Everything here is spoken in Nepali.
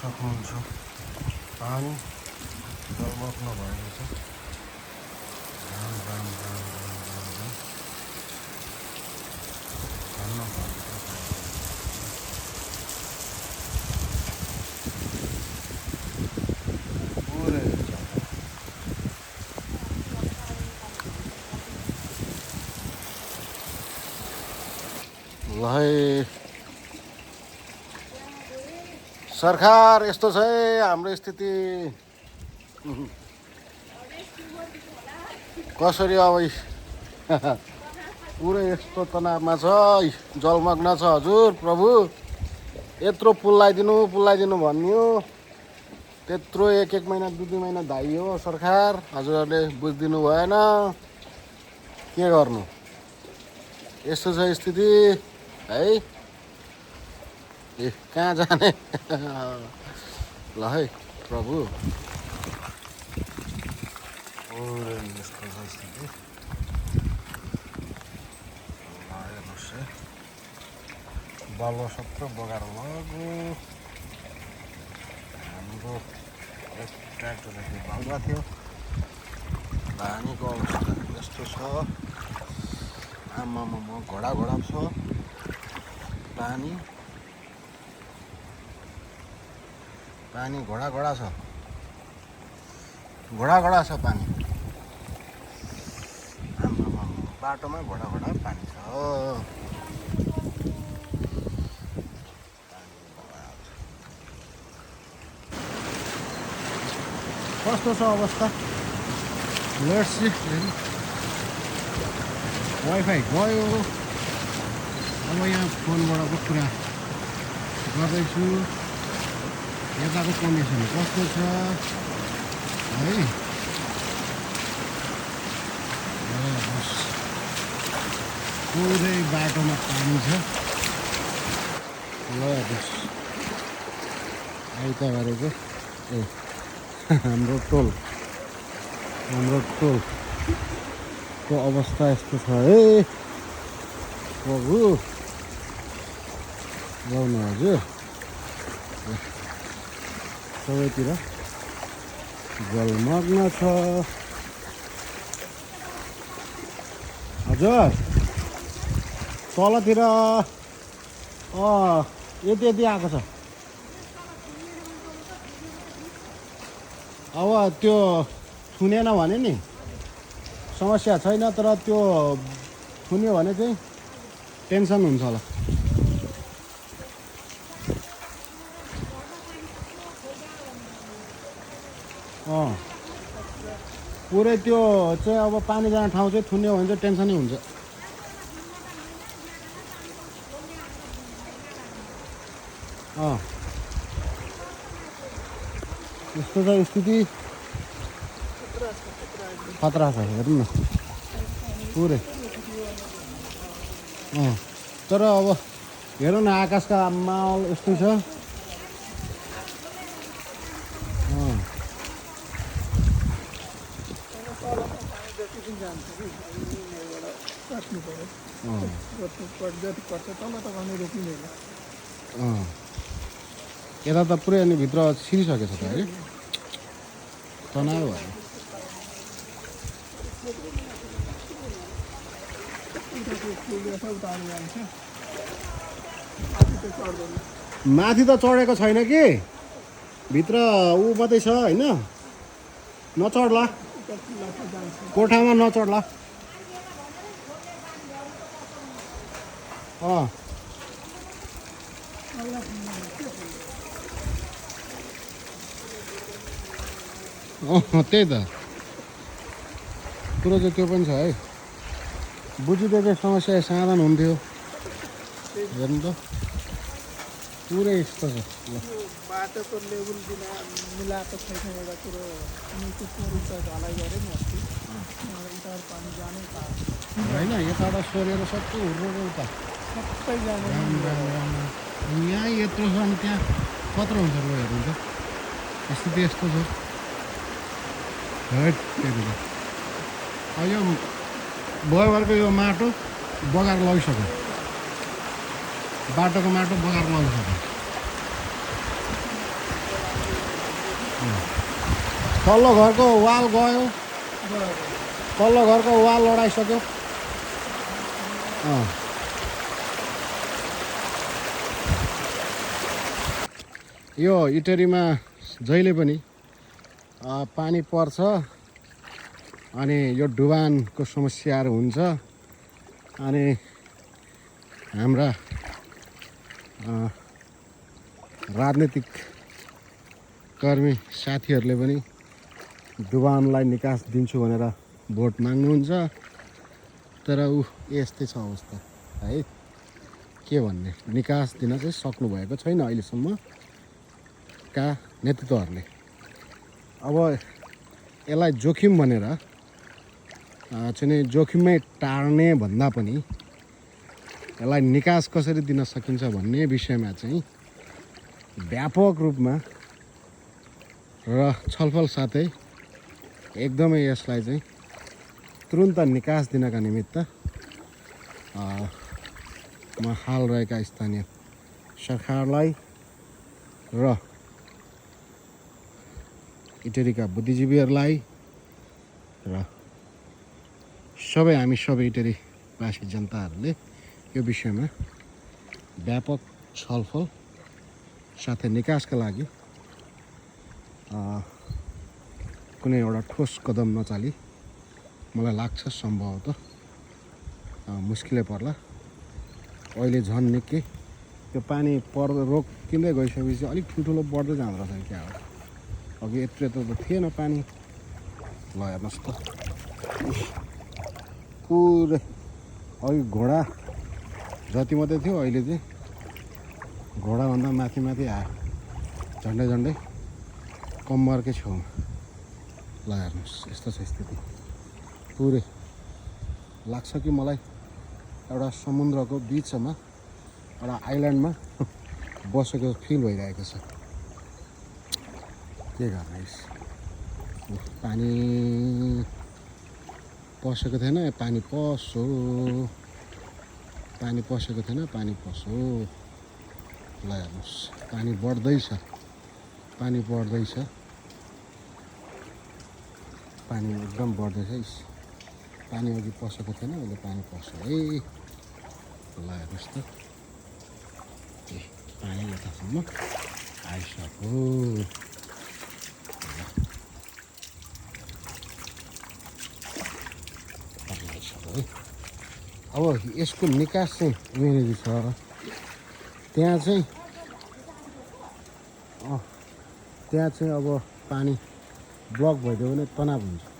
सक्नुहुन्छ पानी जलमग्न भएको छ राम राम राम राम राम राम धन्न भएको छ पुरै ल है सरकार यस्तो छ है हाम्रो स्थिति कसरी अब पुरै यस्तो तनावमा छ जलमग्न छ हजुर प्रभु यत्रो पुल्लाइदिनु भनियो त्यत्रो एक महिना दुई महिना धाइयो सरकार हजुरहरूले बुझिदिनु भएन के गर्नु यस्तो छ स्थिति है ए कहाँ जाने ल है प्रभु पुरै यस्तो छ स्थिति हेर्नुहोस् है बालुवा सबै बगाएर लग्यो हाम्रो ट्र्याक्टरले बालुवा थियो पानीको अवस्था यस्तो छ आमामा घोडा छ पानी घोडा छ घोडा छ पानी आमामा बाटोमा घोडा पानी छ कस्तो छ अवस्था लेट्स सी वाइफाई गयो अब यहाँ फोनबाट कुरा गर्दैछु यताको कन्डिसन कस्तो छ है पुरै बाटोमा पानी छ ल हेर्नुहोस् आइतबारको ए हाम्रो टोलको अवस्था यस्तो छ है प्रभु गाउनु हजुर सबैतिर जलमग्न छ हजुर तलतिर यति आएको छ अब त्यो थुनेन भने नि समस्या छैन तर त्यो थुन्यो भने चाहिँ टेन्सन हुन्छ होला पुरै त्यो चाहिँ अब पानी जाने ठाउँ चाहिँ थुन्यो भने चाहिँ टेन्सनै हुन्छ यस्तो छ स्थिति खतरा छ हेर्नु न पुरै तर अब हेरौँ न आकाशका माहौल यस्तो छ यता त पुरै अनि भित्र छिरिसकेछ त है तनाव भयो माथि त चढेको छैन कि भित्र ऊ मात्रै छ होइन नचढ्ला कोठामा नचढ्ला त्यही त कुरो चाहिँ त्यो पनि छ है बुझिदिएको समस्या समाधान हुन्थ्यो हेर्नु त पुरै यस्तो छ ल बाटोको लेभल मिलाएको छैन एउटा कुरो अनि त्यो पुरुष ढलाइ गऱ्यो नि अस्ति यता पानी जानै पायो होइन यताबाट सोरेर सबै हुर्रेर उता सबै जाने यहाँ यत्रो छ अनि त्यहाँ कत्रो हुन्छ ल हेर्नु त स्थिति यस्तो छ यो बगरको यो माटो बगाएर लगिसक्यो बाटोको माटो बगाएर लगिसक्यो तल्लो घरको वाल गयो, गयो। तल्लो घरको वाल लडाइसक्यो। यो इटरीमा जहिले पनि पानी पर्छ अनि यो डुबानको समस्याहरू हुन्छ अनि हाम्रा राजनीतिक कर्मी साथीहरूले पनि डुबानलाई निकास दिन्छु भनेर भोट माग्नुहुन्छ, तर यस्तै छ अवस्था है। के भन्ने, निकास दिन चाहिँ सक्नुभएको छैन अहिलेसम्म का नेतृत्वहरूले। अब यसलाई जोखिम भनेर चाहिँ जोखिममै टार्ने भन्दा पनि यसलाई निकास कसरी दिन सकिन्छ भन्ने विषयमा चाहिँ व्यापक रूपमा र छलफल साथै एकदमै यसलाई चाहिँ तुरुन्त निकास दिनका निमित्त म हाल रहेका स्थानीय सरकारलाई र इटरीका बुद्धिजीवीहरूलाई र हामी सबै इटरीवासी जनताहरूले यो विषयमा व्यापक छलफल साथै निकासका लागि कुनै एउटा ठोस कदम नचाली मलाई लाग्छ सम्भवतः मुस्किलै पर्ला। अहिले झन् निकै त्यो पानी रोकिँदै गइसकेपछि अलिक ठुल्ठुलो बढ्दै जाँदो रहेछ क्या हो। अघि यत्रो त थिएन पानी। ल हेर्नुहोस् त पुरै अघि घोडा जति मात्रै थियो अहिले चाहिँ घोडाभन्दा माथि माथि आयो, झन्डै झन्डै कम्मरकै छेउमा। ल हेर्नुहोस् यस्तो छ स्थिति। पुरै लाग्छ कि मलाई एउटा समुद्रको बिचमा एउटा आइल्यान्डमा बसेको फिल भइरहेको छ। के गर्ने, पानी पसेको थिएन, पानी पस्यो, पानी पसेको थिएन, पानी पस्यो। ल हेर्नुहोस् पानी बढ्दैछ, पानी बढ्दैछ, पानी एकदम बढ्दैछ। पानी अघि पसेको थिएन, अहिले पानी पस्यो है। ल हेर्नुहोस् त पानी यतासम्म आइसक्यो। अब यसको निकास चाहिँ यहाँनिर छ। त्यहाँ चाहिँ अब पानी ब्लक भइदियो भने तनाव हुन्छ।